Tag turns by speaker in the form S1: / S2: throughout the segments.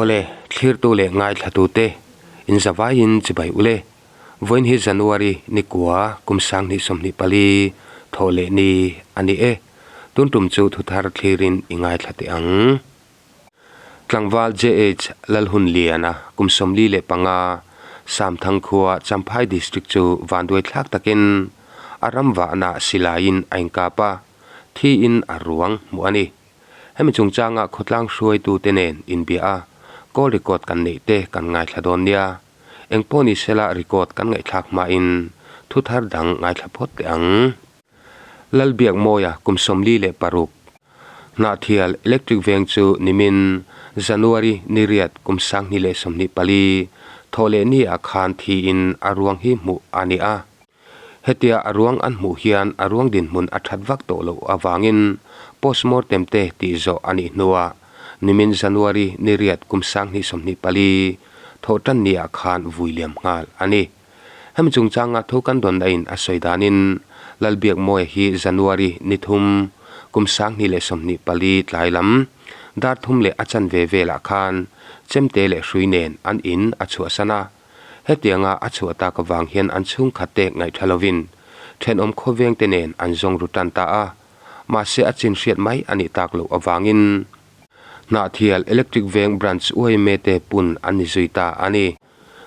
S1: Awle, thlirtu leh ngaithlatute, in zavaiin chibai ule. Vawiin hi January ni kua kum 2024 thawh leh ni a ni e. Tun tum chu thuthar thlirin i ngaithla teh ang. Tlangval JH Lalhunliana kum 45 Samthang khua Champhai District chu vanduai thlak takin a ram vahna silaiin a inkap a, thiin a ruang hmuh a ni. Hemi chungchanga khawtlang hruaitute nen inbia a, call record kan neih te kan ngaithla dawn nia. Engpawh ni sela record kan ngaihthlak hmain thu thar dang ngaithla phawt teh ang. Lalbiakmawia kum 46 Hnahthial Electric Veng chu nimin January ni riat kum 2024 thawh leh ni ah khan thiin a ruang hi hmuh a ni a. Hetia a ruang an hmuh hian a ruang dinhmun a that vak tawh loh avangin postmortem te tih zawh a nih hnuah nimin January ni riat kum 2024 thawh tan ni ah khan vui liam nghal a ni. Hemi chungchanga thu kan dawn aiin a sawi danin Lalbiakmawia hi January ni thum kum 2024 tlai lam dar thum leh a chanve velah khan chemte leh hrui nen an in a chhuahsan a. Hetianga a chhuah tak avang hian an chhungkhat te ngaihtha lovin thenawm khawveng te nen an zawng ru tan ta a, mahse a chin hriat mai a nih tak loh avangin Hnahthial Electric Veng Branch yma te pun an ni zui ta a ni.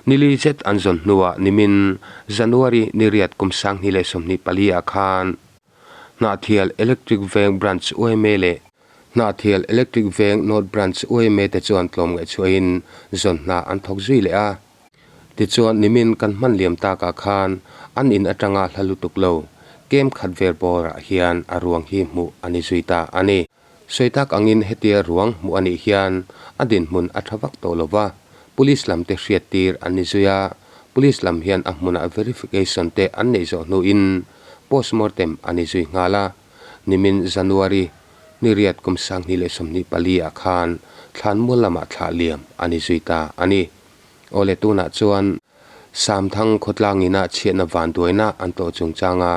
S1: Nili zet an zawn hnuah nimin January ni riat kum 2024 ah khan Hnahthial Electric Veng Branch yma leh Hnahthial Electric Veng North Branch yma te chuan tlawmngaihchhuahin zawn hna an thawk zui leh a. Tichuan nimin kan hman liam takah khan an in atanga hla lutuk lo kem khat vel bawrah hian a ruang hi hmuh a ni zui ta a ni. Sawi tak angin hetia ruang hmuh a nih hian a dinhmun a tha vak tawh lo va, Police lam te hriat tir an ni zui a, Police lam hian a hmunah verification te an neih zawh hnuin postmortem a ni zui nghal a. Nimin January ni riat kum 2024 ah khan thlanmual lamah thlah liam a ni zui ta a ni. Awle tunah chuan Samthang khawtlang ina chhiatna vanduaina an tawh chungchanga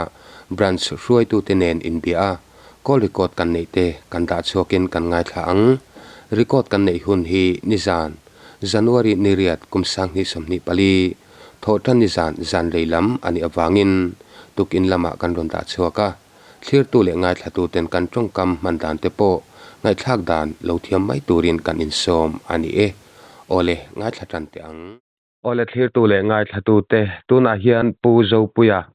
S1: branch hruaitute nen inbia a, call record kan neih te kan dah chhuakin kan ngaithla ang. Record kan neih hun hi nizan January ni riat kum 2024 thawhtan nizan zan lei lam a nih avangin tukin lamah kan rawn dah chhuak a. Thlirtu leh ngaithlatuten kan tawngkam hman dan te pawh ngaihthlak dan lo thiam mai turin kan insawm a ni e. Awle, ngaithla tan teh ang. Awle thlirtu leh ngaithlatute, tunah hian Pu Zopuia,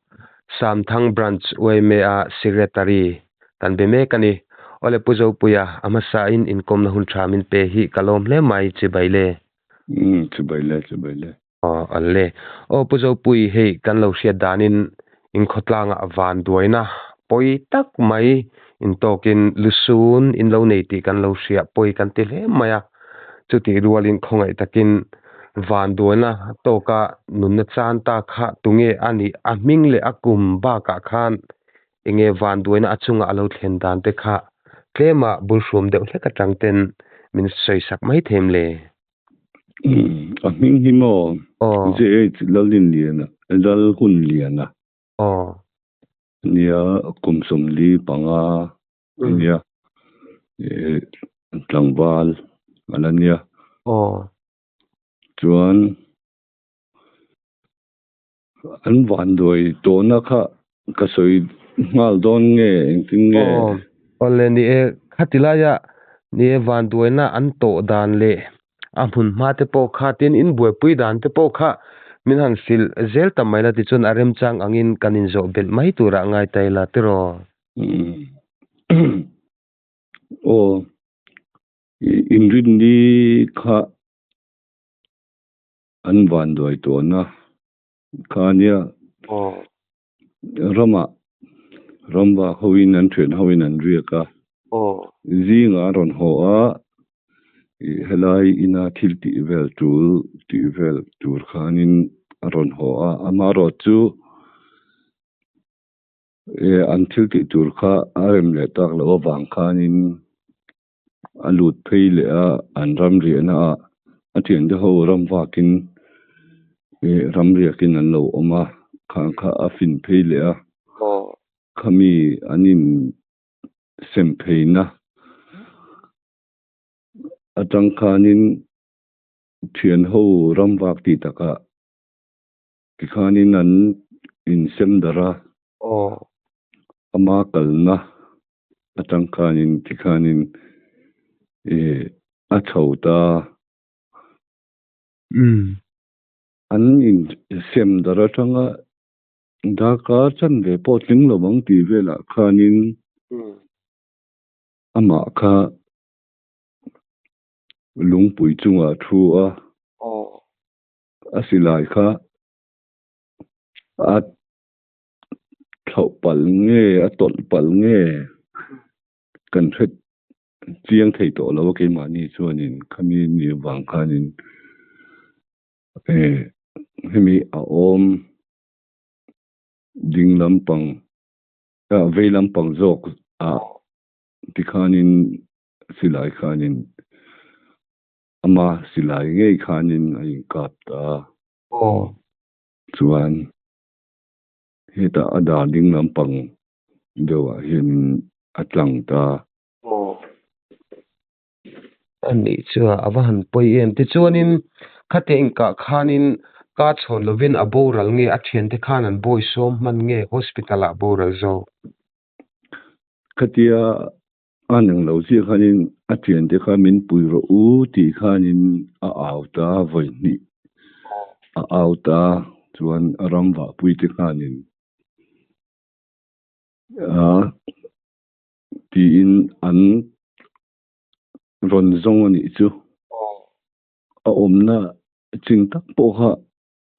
S1: Samthang Branch yma Secretary kan be mek a ni. Awle Pu Zopuia, a hmasain inkawmna hun tha min pe hi ka lawm hle mai, chibai le.
S2: Umm, chibai le, chibai le.
S1: Aw an le. Aw Pu Zopui hei kan lo hriat danin in khawtlangah vanduaina pawi tak mai intawkin lusun in lo nei tih kan lo hria pawi kan ti hle mai a. Chutih rualin khawngaih takin vanduaina tawka nunna chan ta kha tunge a nih a hming leh a kum bakah khan enge vanduaina a chunga a lo thlen dan te kha tlema bulhrum deuh hlek atang ten min sawisak mai them le.
S2: A hming hi maw?
S1: Aw.
S2: JH Lalinliana, Lalhunliana.
S1: Aw.
S2: Nia kum 45 ania tlangval a la nia.
S1: Aw.
S2: Chuan an vanduai tawhna kha ka sawi nghal dawn nge engtin nge?
S1: Aw. Awle ni e, khati laia ni e vanduaina an tawh dan leh a hmun hma te pawh kha tin in buaipui dan te pawh kha min han hrilh zel ta mai la tichuan a remchang angin kan inzawh belh mai turah ngai ta ila tiraw?
S2: Aw, inrinni kha an vanduai tawhna kha ania.
S1: Aw.
S2: Ramah ramvak hoin an thian hoin an riak a.
S1: Aw.
S2: Zingah a rawn haw a, helai ina thil tih vel tul tih vel tur khanin a rawn haw a. Amaherawhchu an thil tih tur kha a rem leh tak loh avang khanin a lut phei leh a, an ram riahna ah a thiante ho ram vakin ram riakin an lo awm a, khang kha a fin phei leh a, khami an in sem pheina atang khanin. Thian ho ram vak tih takah tikhanin an insem darh a. Ama kalna atang khanin tikhanin a chho ta. An insem darh atanga darkar chanve pawh tling lo ang tih velah khanin amah kha Lungpui chungah thu a, a silai kha a thlauh palh nge a tawlh palh nge kan hre chiang thei tawh lo a keimahni chuanin khami ni vang khanin hemi a awm ding lampang vei lampang zawk ah tikhanin Silai khanin ama silai ngei khanin a inkap ta a.
S1: Aw.
S2: Chuan hetah a dar ding lampang deuhah hianin a tlang ta a.
S1: Aw. A nih chu a va han pawi em. Tichuanin khate inkah khanin ka chhawn lovin a boral nge a thiante khan an bawi sawm hman nge hospital ah boral zawk?
S2: Khatia A nang lo chiah khanin a thiante kha min pui rawh u tih khanin a au ta vawi hnih a au ta chuan a ram vahpui te khanin a tiin an rawn zawng a nih chu. A awmna chin tak pawh kha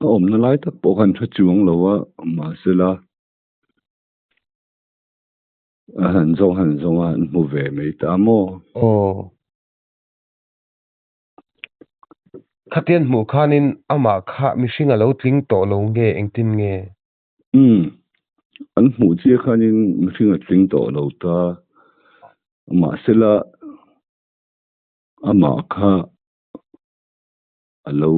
S2: a awmna lai tak pawh khan hre chuang lo a mahsela A han zawng han zawng a, an hmu ve mai ta maw?
S1: Aw. Khatian hmuh khanin amah kha mihring a lo tling tawh lo nge engtin nge?
S2: Umm. An hmuh chiah khanin mihring a tling tawh lo ta. Mahsela amah kha a lo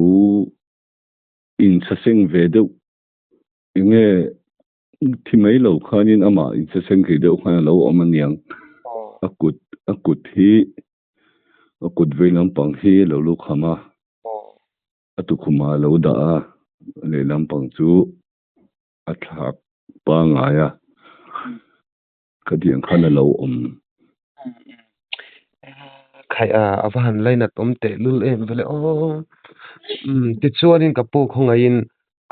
S2: inchhaseng ve deuh enge Thi mai lo khanin amah inchhaseng thei deuh khan a lo awm aniang. A kut a kut hi a kut vei lampang hi a lo lukham a, a tukhumah a lo dah a, lehlam pang chu a thlak pangngai a, khatiang khan a lo awm.
S1: Khaih a, a va han lainat awm teh lul em vele aw. Umm tichuanin ka pu khawngaihin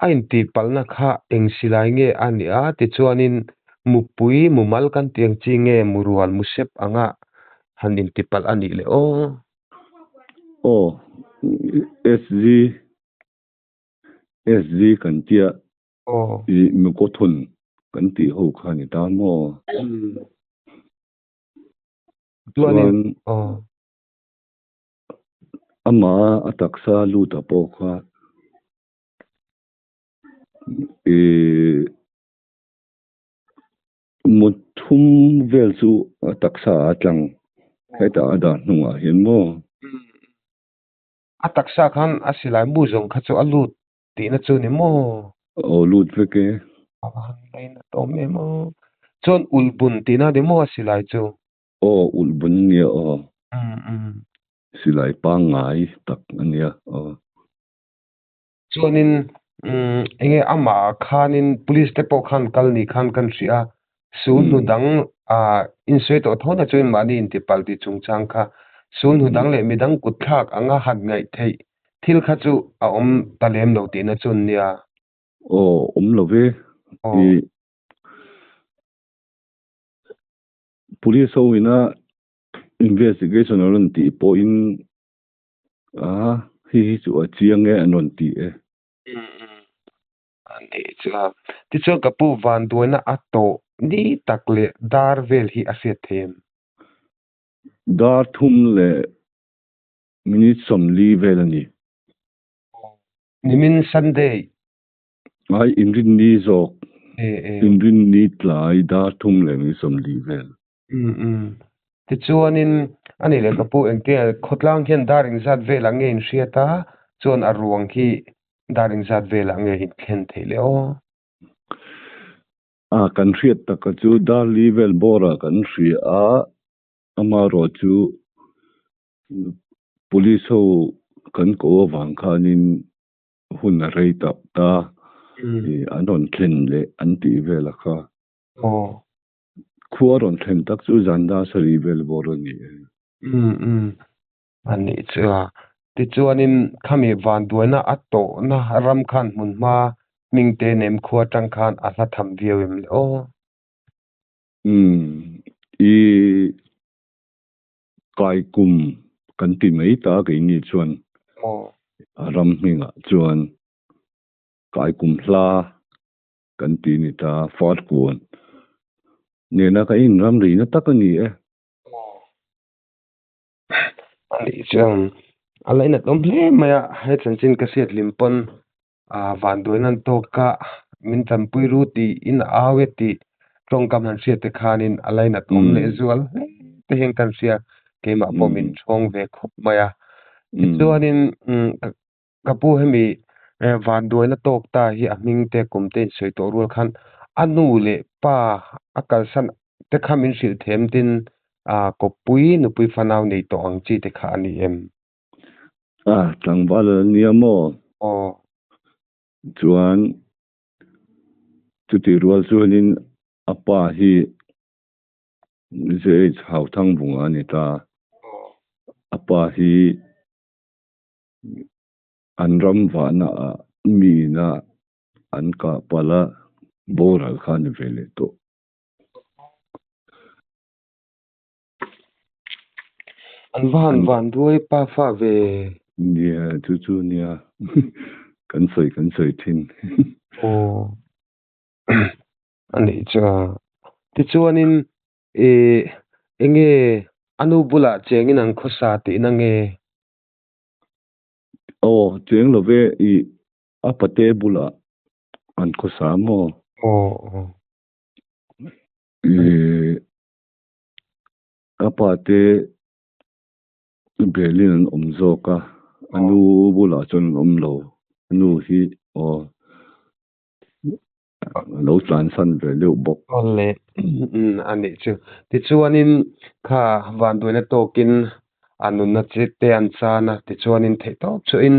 S1: a intihpalhna kha eng silai nge a nih a, tichuanin mupui mumal kan tih ang chi nge murual musep anga han intipalh a nih le aw.
S2: Aw, SG, SG kan tia I Mukawthun kan tih ho kha ni ta maw? Chuan amah a taksa lut a pawh kha i mut thum vel chu a taksa a tlang hetah a dah hnungah hian maw?
S1: A taksa khan a silai mu zawng kha chu a lut Tihna chu ni maw?
S2: Aw lut vek e.
S1: A va han ngainat awm em aw. Chuan ulh bun tihna ni maw a silai chu?
S2: Aw ulh bun a nia aw. Silai pangngai tak a nia aw.
S1: Chuanin enge amah khanin police te pawh khan kal ni khan kan hria a, sul hnu dang insawi tawh tho na chuan mahni intipalh tih chungchang kha sul hnu dang leh midang kutthlak anga han ngaih theih Thil kha chu a awm ta lem lo tihna chu nia.
S2: Aw, awm lo ve. I Police ho ina investigation an rawn tih pawhin a hei hi chu a chiang e an rawn ti e.
S1: A nih chuan tichuan ka pu vanduaina a tawh ni tak leh dar vel hi a hriat thei em?
S2: Dar thum leh Minute 40 vel a ni.
S1: Nimin Sunday.
S2: Ai inrinni zawk. Inrinni tlai dar thum leh minute 40 vel.
S1: Umm umm. Tichuanin a nih leh ka pu engtia khawtlang hian dar engzat velah nge in hriat a, chuan a ruang hi dar engzat velah nge in thlen theih le aw.
S2: A kan hriat taka chu dar li vel bawrah kan hria a, amaherawhchu Police ho kan ko avang khanin hun a rei ta ta an rawn thlen leh an tih vel a kha. Khua rawn thlen tak chu zan dar sarih vel bawr a ni e.
S1: A nih chu a. Tichuanin khami vanduaina a tawhna ram khan hmunhma hmingte nem khua atang khan a hla tham viau em le aw?
S2: Umm, i kai kum kan ti mai ta keini chuan a ram hmingah chuan kai kum hla kan ti ni ta Farkawn nena ka inram rihna tak a ni e.
S1: A nih chuan a lainat awm hle mai a, he chanchin ka hriat hlim pawn ah vanduaina an tawk a, min tanpui ru tiin a au e tih tawngkam han hriat te khanin a lainat awm leh zual hle te hian kan hria, keimah pawh min thawng ve khawp mai a. Tichuanin Ka pu hemi vanduaina tawk ta hi a hming te kum te insawi tawh rual khan a nu leh pa a kalsan te kha min hrilh them tin kawppui nupui fanau nei tawh ang chi te kha a ni em?
S2: A, tlangval a nia maw?
S1: Aw.
S2: Chuan chutih rual chuanin a pa hi JH Hauthangvunga a ni ta. A pa hi An ram vahna ah mi ina an kah palh a, boral kha a ni ve leh tawh.
S1: An va han van duai pa fa ve.
S2: Nia, chu chu nia kan sawi kan sawi thin.
S1: Aw a nih chu a. Tichuanin ih enge a nu bulah chengin an khawsa tihna nge?
S2: Aw, cheng lo ve i a pate bulah an khawsa maw?
S1: Aw, aw.
S2: I a pate belin an awm zawk a, a nu bulah chuan an awm lo. A nu hi aw A lo tlansan ve deuh bawk.
S1: Awle, a nih chu. Tichuanin kha vanduaina tawkin a nunna chi te an chan a, tichuanin theihtawp chuhin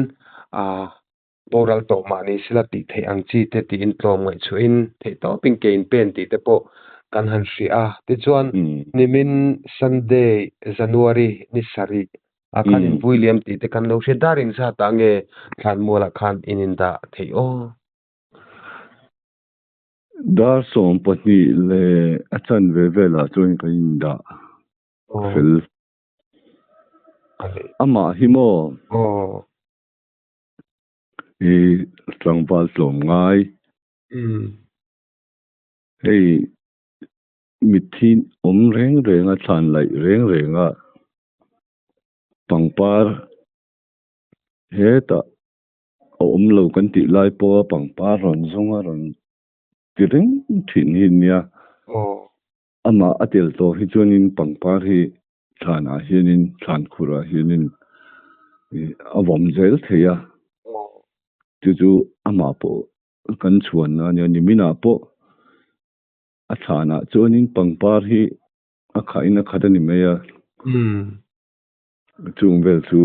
S1: boral tawh mah ni sela tih theih ang chi te tiin tlawm ngaihchhuahin theihtawpin ke in pen tih te pawh kan han hria a. Tichuan nimin Sunday January ni sarih ah khan invui liam tih te kan lo hria. Dar engzat ah nge thlanmualah khan in indah theih aw?
S2: Dar 12 leh a chanve velah chuan ka indah fel. Amah hi maw? I tlangval tlawm ngai. Hei mitthi awm reng reng a thlan laih reng reng a pangpar hetah A awm lo kan tih lai pawha pangpar rawn zawng a rawn ti reng thin hi nia. Amah a tel tawh hi chuanin pangpar hi thlanah hianin thlan khurah hianin a vawm zel thei a. Chu chu amah pawh kan chhuanna a nia. Niminah pawh a thlanah chuanin pangpar hi a khahin a khat a ni mai a. Chung vel chu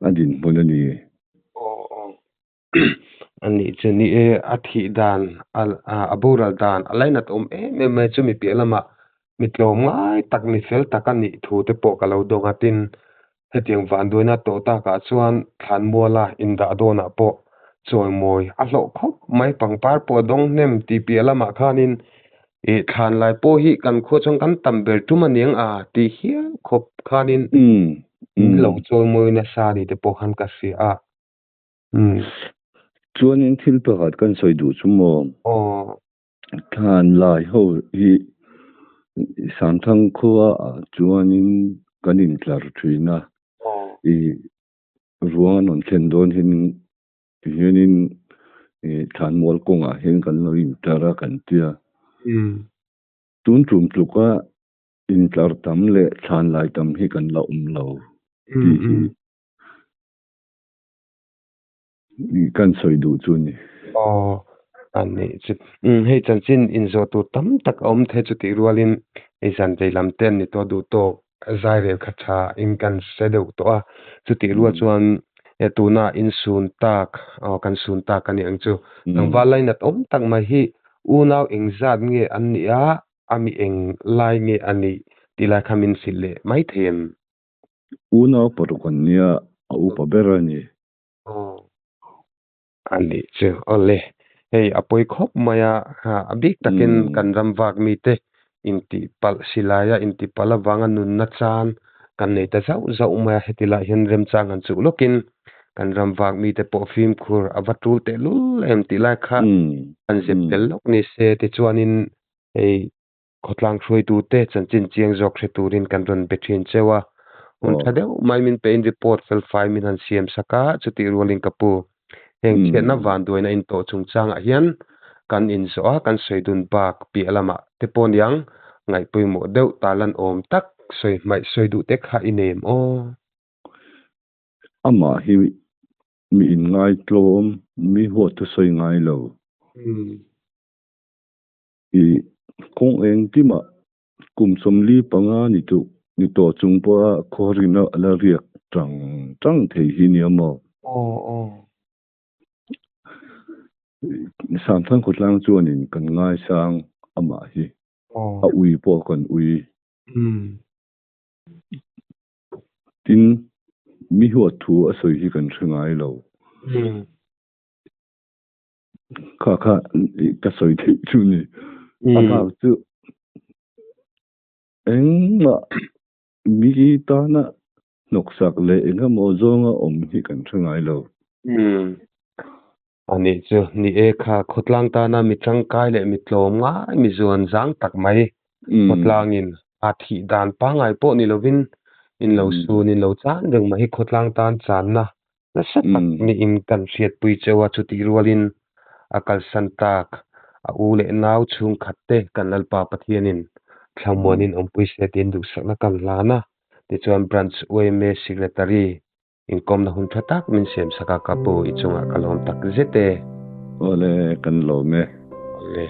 S2: a dinhmun a ni.
S1: Aw aw. A nih chu ni e, a thih dan, a boral dan a lainat awm em em mai chu mi piah lamah mi tlawm ngai tak, mi fel tak a nih thu te pawh ka lo dawng a. Tin, hetiang vanduaina tawh takah chuan thlanmuala indah dawnah pawh chawimawi a hlawh khawp mai. Pangpar pawh a dawng hnem tih piah lamah khanin Ih thlan lai pawh hi kan khua chuan kan tam ber tum a niang a tih hial khawp khanin min lo chawimawi nasa ni te pawh khan ka hria a.
S2: Chuanin thil pakhat kan sawi duh chu maw?
S1: Aw.
S2: Thlan lai ho hi Samthang khua ah chuanin kan intlar thin a. Ih ruang an rawn thlen dawn hian Tihianin ih thlanmual kawngah hian kan lo intlar a kan tia. Tun tum tluka intlar tam leh thlan lai tam hi kan la awm lo tih hi kan sawi duh chu a ni.
S1: Aw, a nih chu. Hei chanchin inzawh tur tam tak a awm thei chu tih rualin hei zan vei lam te an ni tawh duh tawk zai rel kha tha in kan hre deuh tawh a. Chutih rual chuan. He tuna insun tak, aw kan sun tak a ni ang chu. Tlangval lainat awm tak mai hi unau engzat nge an nih a, a mi eng lai nge a nih tih lai kha min hrilh leh mai thei em?
S2: Unau paruk an nia, a upa ber a ni.
S1: Aw. A nih chu awle, hei a pawi khawp mai a, a bik takin kan ram vak mite intihpalh silaia intihpalh avanga nunna chan kan nei ta zauh zauh mai a, heti lai hian remchang han chuh lawkin kan ram vak mite pawh fimkhur a va tul tehlul em tih lai kha an zep tel lawk ni se tichuanin hei Khawtlang hruaitute chanchin chiang zawk hre turin kan rawn be thin cheu a. Hun tha deuh mai min pein report fel fai min han siam sak a, chutih rualin ka pu. Heng chhiatna vanduaina intawh chungchangah hian kan inzawh a, kan sawi dun bak piah lamah te pawh niang ngaih pawimawh deuh tarlan awm tak sawi hmaih sawi duh te kha i nei em aw?
S2: Amah hi mi inngai tlawm, mi huat thusawi ngai lo. I kawng engkimah kum 45 ni duh ni tawh chung pawha khawrina a la riak tang tang thei hi nia maw? Sangthang khawtlang chuanin kan ngaisang amah hi a ui pawh kan ui. Tin, mi huat thu a sawi hi kan hre ngai lo. Kha kha ka sawi theih chu ni. A bak chu engmah mi tana hnawksak leh engemaw zawnga awm hi kan hre ngai lo.
S1: A nih chu, ni e kha khawtlang tana mi tangkai leh mi tlawm ngai mi zuan zang tak mai khawtlangin a thih dan pangngai pawh ni lovin in lo sun in lo chan reng mai hi khawtlang tan channa Nasa tak niin kan hriatpui cheu a, chutih rualin a kalsan tak a u leh nau chhungkhat te kan Lalpa Pathianin thlamuanin awmpui se tiin duhsakna kan hlan a, tichuan Branch yma Secretary inkawmna hun tha tak min siam sak a, ka pu i chungah ka lawm tak zet e.
S2: Awle, kan lawm e.
S1: Awle.